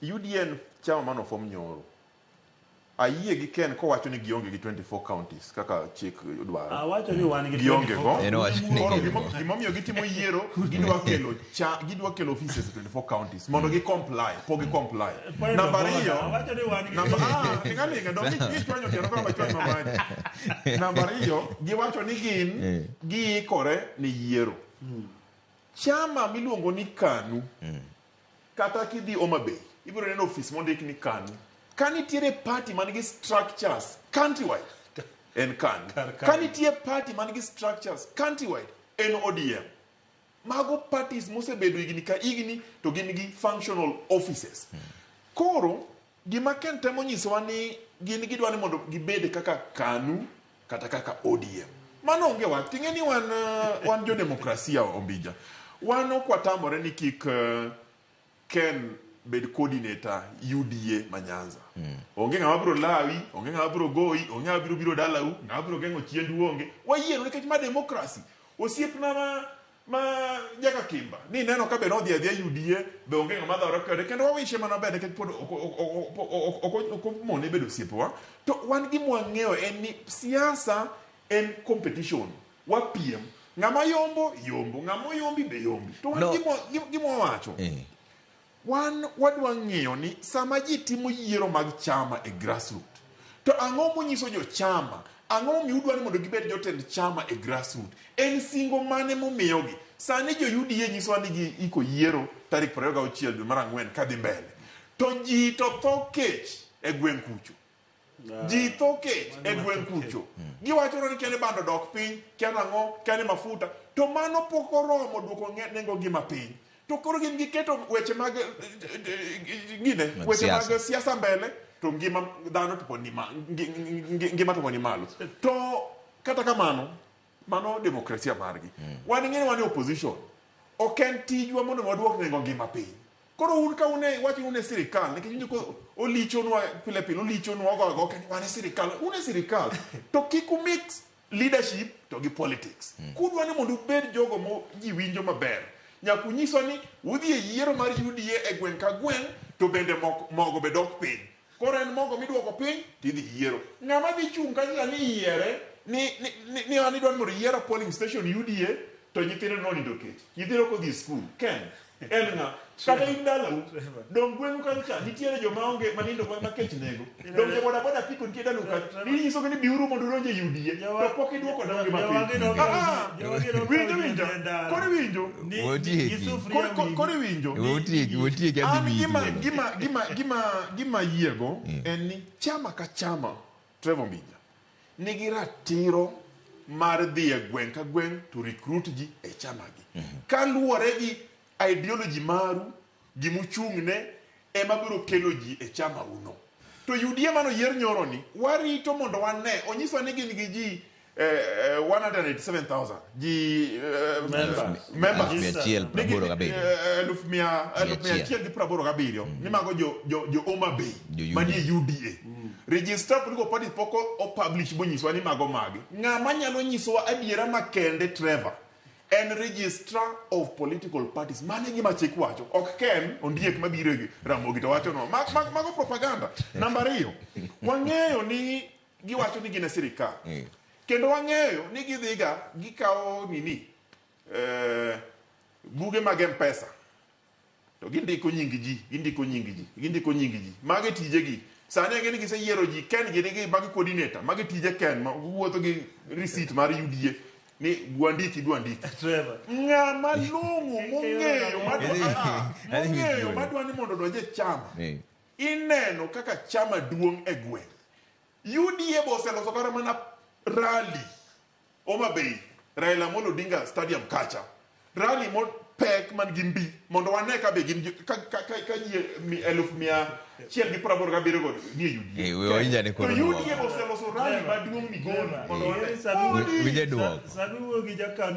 UDA en chama mano form nyoro. Ayie gi Ken kowacho ni gionge gi 24 counties kaka chik dwaro. Awacho ni wan gi Gionge 24 go. En owacho ni Koro gin go. gimomiyo gitimo yiero, gidwa kelo offices e 24 counties mondo gi comply, pok gi comply. Point Namba of order. ariyo, Awacho ni wan gi namba linga linga dong ichwanyo tielo koro machwany mamani. Namba ariyo, giwacho ni gin giikore ne yiero. Chama miluongo ni KANU kata kidhi Homa Bay ibiro neno ofis mondik ni KANU. Ka nitiere party man gi structures countrywide en KANU. Kar KANU. Ka nitie party man gi structures countrywide en ODM. Mago parties mosebedo higni ka higni to gin gi functional offices. Koro gima Ken temo nyisowa ni gin gidwa ni mondo gibed kaka KANU kata kaka ODM. Mano onge wach. Ting'e ni wan jo demokrasia Ombija. Wan ok watamore ni kik Ken bed coordinator UDA ma Nyanza. Onge ng'ama biro lawi, onge ng'ama biro goyi, onge ng'ama biro biro dalau, ng'ama biro geng'o chiendu onge. Wayiero nikech ma democracy. Osiepna ma Jaka Kimba ni neno ka be nodhi adhiya UDA be onge ng'ama dhawre kode kendo wawishe mana maber nikech pod ok omone bedo osiepewa. To wan gima wang'eyo en ni siasa en competition. Wapiem. Ng'ama yombo, yombo. Ng'ama oyombi be yombi. To wan No. gima wawacho. Wan wadwa ng'iyo ni sama ji timo yiero mag chama e grassroot, to ang'o monyiso jo chama? Ang'o momiyo udwa ni mondo gibed jotend chama e grassroot? En singo mane momiyogi? Sani jo UDA nyisowa ni giiko yiero tarik 26 dwe mar ang'wen kadhi mbele. To ji to tho kech e gweng' kucho. Ji tho kech e gweng' kucho. Giwacho ni kia ni bando dok piny, kia nang'o, kia ni mafuta. To mano pok oromo duoko nengo ngima piny. To koro gin giketo weche mag gine, Mag weche mag siasa. siasa mbele to ngima dhano to pod ni ngima to pod ni malo. To kata kamano, mano demokrasia margi. Wan ing'e ni wan e opposition. Ok en tijwa mondo waduok nengo ngima piny. Koro un ka un e wach un e sirikal nikech winjo ko olichonwa pile pile olichonwa ogo ago ni wan e sirikal un e sirikal to kik u mix leadership to gi politics. Kudwa ni mondo ubed jogo mo ji winjo maber nyaka unyiswa ni udhi e yiero mar UDA e gweng' ka gweng' to bende mogo be dok piny. Koro en mogo miduoko piny tidhi yiero. Ng'ama dhi chung' kacha ni yiere ni an idwa ni mondo iyier polling station UDA to nyithindo nonindo kech. Nyithindo ok odhi e skul. Ken en ng'a? Kata in dalau, dong gweng'u kacha cha nitiere joma onge manindo ma kech nego. Dong jo boda boda apiko nitie dalau kacha. Inyisogi ni biuru mondo udonj e UDA to pok iduoko nengo ngima piny. Winjo winjo. Koro iwinjo. Wotieki. Koro iwinjo. Wotieki, wotieki adhi An miyi thuolo. gima ayiego en ni chama ka chama Trevor Mbija nigi ratiro mar dhi e gweng' ka gweng' to recruit ji e chamagi. Kaluwore gi ideology maru, gimuchung'ne ema biro kelo ji e chama uno. To UDA mano yier nyoro ni warito mondo wane, onyiswa ni gin gi ji 187,000 ji Members. members. Eluf mia achiel Nigi, praboro gabiriyo. eluf mia Mia achiel gi praboro gabiriyo ni mago jo Homa Bay Jo UDA. manie UDA. Register political parties pok o publish bonyiswa ni mago mage. Ng'ama nyalo nyisowa adiera makende Trevor en registrar of political parties. Mano e gima chik wacho. Ok Ken Ondiek mabiro e Ramogi to wacho no. Mago propaganda. Namba ariyo, wang'eyo ni giwacho ni gin e sirikal. Kendo wang'eyo ni gidhiga gikawo nini buge mag M-Pesa to gindiko nying ji, gindiko nying ji, gindiko nying ji. Mago e tijegi. Sani ang'e ni giseyiero ji, Ken gini gi magi coordinator, magi tije Ken ma wuotho gi receipt mar UDA ni dwandiki dwandiki. Trevor. Ng'ama long'o mong'eyo madwa Adhi miyi mong'eyo thuolo. madwa ni mondo odonj e chama. Ineno kaka chama duong' e gweng'. UDA be oseloso kata mana rally Homa Bay, Raila Amolo Odinga Stadium kacha. Rally mopek man gi mbi mondo wane ka be gin ka ji 187,000 go nie UDA. We winja ni koro To UDA duoko. be oseloso rally maduong' Migori mondo wane. Sami Winja duoko. Sami wuo gi jakano.